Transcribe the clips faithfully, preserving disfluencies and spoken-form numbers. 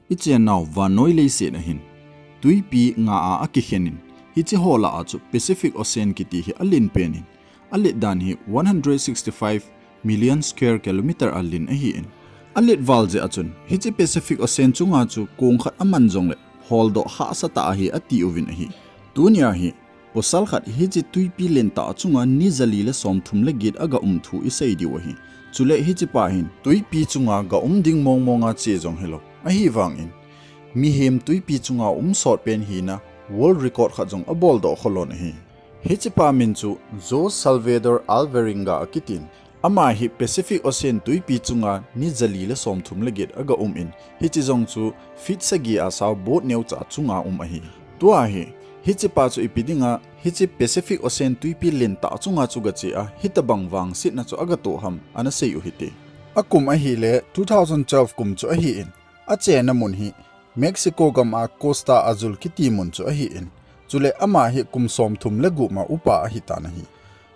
I chennau vannoi leiset ahin, tuipi nga a akikhen in, hiche ho lah a chu Pacific Ocean kiti hi alen pen in, alet dan hi one hundred sixty-five million square kilometer alen ahi in. Alet val jeh a chun, hiche Pacific Ocean chunga chu kong khat aman jongle, holdoh hahsa tah ahi ati uvin ahi. Tunia hi, pasal khat hiche tuipi lentah chunga ni jali le somthum le get aga um thu isei diu ahi. Chule hiche pa hin, tuipi chunga ga um ding mong mong a che jong hilou. Ahivangin, mihem tuipi chunga um sot pen hina world record khat jong abol doh kholon ahi. Hiche pa min chu Jose Salvador Alvarenga akitin. Ama hi Pacific Ocean tuipi chunga ni jali le somthum le get aga um in, hiche jong chu feet sagi a sao boat neocha chunga um ahi. Tua hi, hiche pa chu ipi dinga, hiche Pacific Ocean tuipi lentah chunga chu gache a, hitabang vangsetna chu aga toh ham, ana sei u hite. Akum ahile two thousand twelve kum chu ahi in, achenna mun hi Mexico gam a Costa Azul kiti mun chu ahi in, chule ama hi kum somthum le gup ma upa ahitan ahi.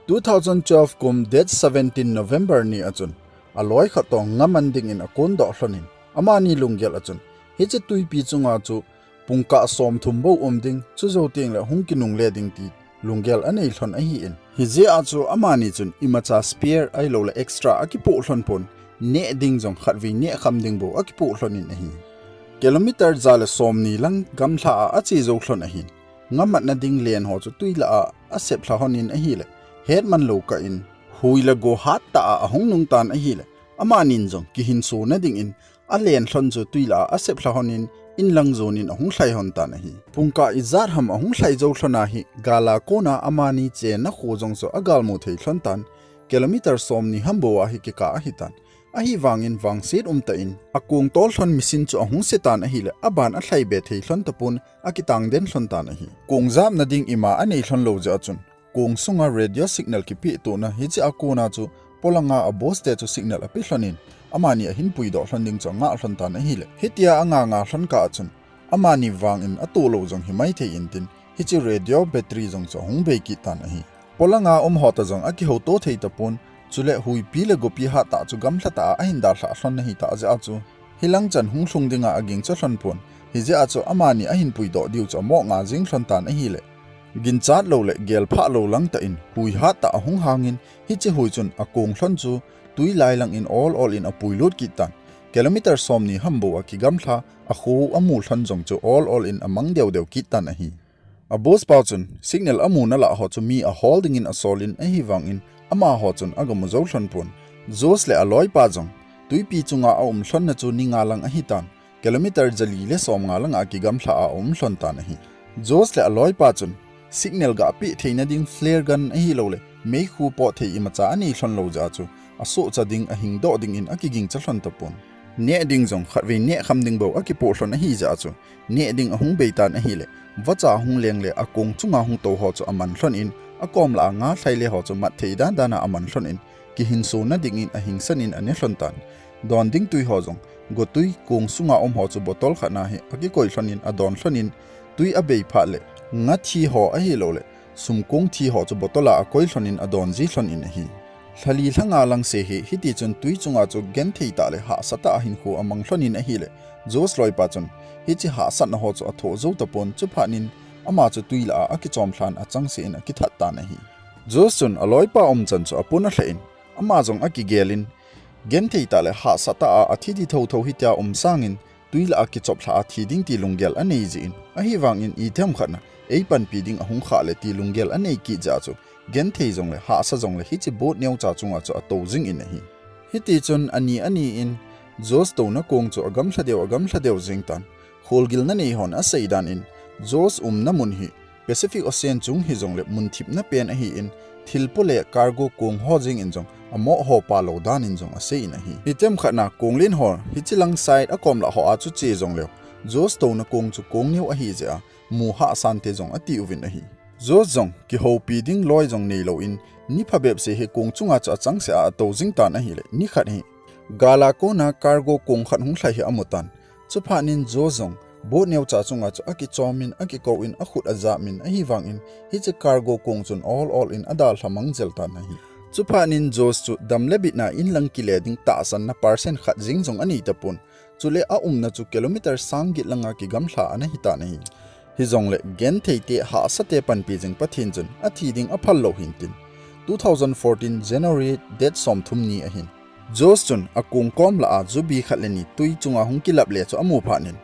Two thousand twelve kum date seventeen November ni a chun, aloi khat toh nga man dingin akondoh lhon in, amani lunggel a chun, hiche tuipi chunga chu pungkah somthum bou um ding, chujou tengle hung kinungle ding ti lunggel anei lhon ahi in. Hijeh a chu amani chun imacha spare ahilouleh extra akipoh lhon pon, neh ding jong khatvei neh kham ding bou akipoh lhon in ahi. Kilometer ja le somni lang gamlha a ache jou lhon ahin, nga matna ding len ho chu tui lah a asep lha lhon in ahile, hetman lou kah in, hui le go hat tah a ahung nung tan ahile, amanin jong kihinsona dingin, alen lhon chu tui lah a asep lha lhon in, inlang jon in ahung lhai lhon tan ahi. Pungkah ijat ham ahung lhai jou lhon ahi, gal a kona amani chenna kho jong chu agalmu thei lhon tan, kilometer somni ham bou a hi kikah ahitan. Ahivangin vangset umtah in, akong tol lhon machine chu ahung se tan ahile, aban alhai be thei lhon tapon, akitang den lhon tan ahi. Kong japna ding ima anei lhon lou jeh a chun, kong sunga radio signal kipeh tona hiche a kona chu polanga a boss te chu signal ape lhon in, amani ahin puidoh lhon ding chu angah lhon tan ahile, hitia anga nga lhon kah a chun, amani vangin atoh lou jong himai thei intin, hiche radio battery jong chu ahung bei kit tan ahi. Polanga um ho toh jong akihouto thei tapon, chule huipi le gopi hattah chu gamlha tah a ahin dalhah lhon ahitah jeh a chu, hilang chan hung lhung dinga agingcha lhon pon, hijeh a chu amani ahin puidoh diu chu amo nga jing lhon tan ahile, ginchat lou le gelphah lou lang tah in hui hattah ahung hangin, hiche hui chun akong lhon chu tui lai lang in ol ol in apuilut kit tan, kilometer somni ham bou a kigamlha, akho amu lhon jong chu ol ol in amang deu deu kit tan ahi. A boss pa chun signal amuna lah ho chu mi ahol dingin asol in ahivangin, amaho chun agamu jou lhon pon. Jose le aloipa jong tuipi chunga aum lhonna chu ni nga lang ahitan, kilometer jali le somnga lang a kigamlha a aum lhon tan ahi. Jose le aloipa chun signal gapeh theina ding flare gun ahilouleh meikhu pot thei imacha anei lhon lou jeh a chu, asohcha ding ahingdoh dingin akigingcha lhon tapon. Neh ding jong khatvei neh kham ding bou akipoh lhon ahijeh a chu, neh ding ahung bei tan ahile, vacha ahung leng le akong chunga hung tou ho chu aman lhon in, akom lah a nga lhai le ho chu mat thei dan dan a aman lhon in, kihinsona dingin ahingsan in ane lhon tan. Don ding tui ho jong, gotui kong sunga um ho chu bottle khat na hi akikoi lhon in adon lhon in, tui abei phat le, nga thi ho ahilouleh, sumkong thi ho chu bottle a akoi lhon in adon ji lhon in ahi. Lhali lhanga lang se hi, hitichun tui chunga chu genthei tah le hahsa tah a hinkho amang lhon in ahile, Jose loipa chun hiche hahsatna ho chu athoh jou tapon, chuphat in ama chu tui lah a akichom lhan achangseh in akithat tan ahi. Jose chun aloipa umchan chu apun alheh in, ama jong akigel in, genthei tah le hahsa tah a athi di thotho hitia um sangin, tui lah a kichop lhah a thi ding ti lunggel anei jeh in, ahivangin itiham khat na eipanpi ding ahung khah le ti lunggel anei kit jeh a chu, genthei jongle hahsa jongle hiche boat neocha chunga chu atou jing in ahi. Hitichun ani ani in, Jose touna kong chu agamlha deu agamlha deu jeng tan, kholgilna nei hon asei dan in, Jose umna mun hi Pacific Ocean chung hijongle mun thipna pen ahi in, thilpo le cargo kong ho jeng in jong amoh ho palou dan in jong asei in ahi. Itiham khat na konglen ho hiche lang side akom lah ho a chu che jongleu, Jose touna kong chu kong neo ahijeh a, mu hahsan te jong ati uvin ahi. Jose jong kihoupi ding loi jong neilou in, ni phabep se hi kong chunga chu achangseh a atou jing tan ahile, nikhat hi gal a kona cargo kong khat hung lhai hi amu tan. Chuphat in Jose jong boat neocha chunga chu akichom in, akikou in, akhut ajam in, ahivangin hiche cargo kong chun ol ol in adalha mang jel tan ahi. Chuphat in Jose chu dam le bitna inlang kile ding tahsanna percent khat jeng jong anei tapon. Chule aumna chu kilometer sang get langa kigamlha ana hitan ahi. Hijongle genthei te hahsa te panpi jing Pathen chun athi ding aphal lou hintin, two thousand fourteen January date somthum ni ahin, Josh chun akong kom lah a jubi khat le ni tui chunga hung kilap le chu amu phat in,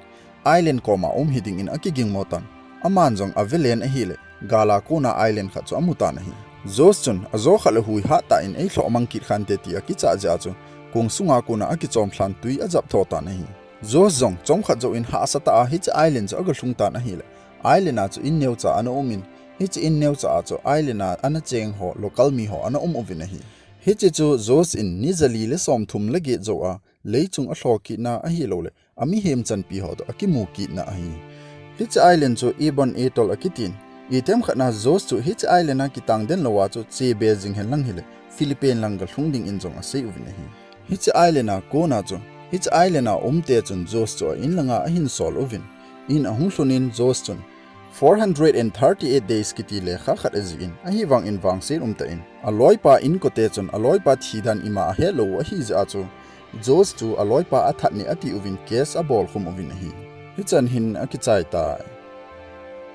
island koma um hiding in akigingmo tan. Aman jong avelen ahile, gal a kona island khat chu amu tan ahi. Josh chun ajo khat le hui hat tah in eilhoh mang kit khante ti akichat jeh a chu, kong sunga kona akichom lhan tui ajap tho tan ahi. Josh jong chomkhat jouvin hahsa tah a hiche island chu agalhung tan ahile, island a chu in neocha ana um in, hiche in neocha a chu island a ana cheng ho, local mi ho ana um uvin ahi. Hiche chu Josh in ni jali le somthum le get jou a, leichung alho kitna ahilouleh, amihem chanpi ho toh akimu kitna ahi. Hiche island chu Ebon Atoll akitin, item khat na Josh chu hiche island a kitang den louva chu chebe jing hen lang hile, Philippine lang galhung ding in jong asei uvin ahi. Hiche island a kona chu, hiche island a umte chun Josh chu a in langa ahin sol uvin, in ahung lhun in Josh chun four hundred and thirty-eight days kiti lekha khat ajih in, ahivangin vangset umtah in, aloipa inkote chun aloipa thi dan ima ahet lou u ahi jeh a chu, Josh chu aloipa athat ne ati uvin case abol khum uvin ahi. Hichan hin akichai tai.